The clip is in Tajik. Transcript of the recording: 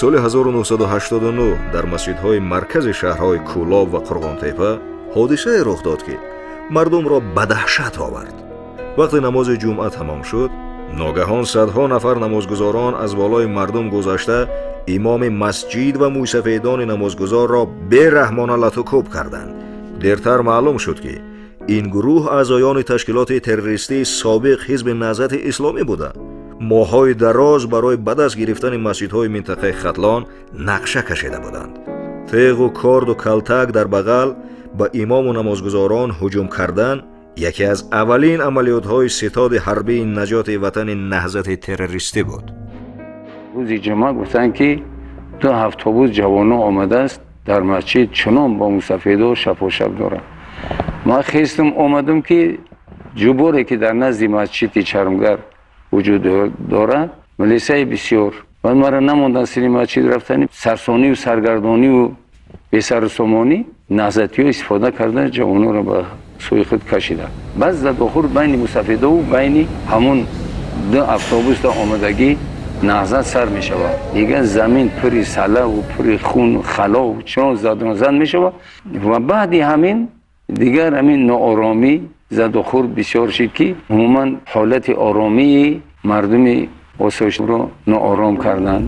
Соли 1989 дар масҷидҳои маркази шаҳрҳои Кӯлоб ва Қурғонтепа ҳодисае рух дод, ки мардумро ба даҳшат овард. Вақте намози ҷумъа тамом шуд, ногаҳон садҳо нафар намозгузорон аз болои мардум гузашта, имоми масҷид ва мӯйсафедони намозгузорро бераҳмона латукӯб карданд. Дертар маълум шуд, ки ин гурӯҳ аъзоёни ташкилоти террористии собиқ Ҳизби Наҳзати Исломӣ буда, моҳҳои дароз барои ба даст гирифтани масҷидҳои минтақаи Хатлон нақша кашида буданд. Теғу корду калтак дар бағал ба имому намозгузорон ҳуҷум кардан яке аз аввалин амалиётҳои Ситоди ҳарбии наҷоти ватани наҳзати террористӣ буд. Рӯзи ҷумъа гуфтанд, ки ду автобус ҷавоно омадааст, дар масҷид чунон бо мусафедо шапошап дорад. Ман хестам, омадам, ки ҷуборе, ки дар назди масҷиди Чармгар вуҷуд дорад, милисаи бисёр. Баъд мара намонданд сири масҷид рафтани. Сарсониву саргардониву бесарусомонӣ наҳзатиҳо истифода карда, ҷавононро ба сӯи худ кашиданд. Баъд задохӯрд байни мусафедову байни ҳамон ду автобуста омадагӣ наҳзат сар мешавад. Дигар замин пури салаву пури хун халов, чунон задонзад мешавад. Ва баъди ҳамин дигар ҳамин нооромӣ, задухӯрд бисёр шид, ки умуман ҳолати оромии мардуми осоишро ноором карданд.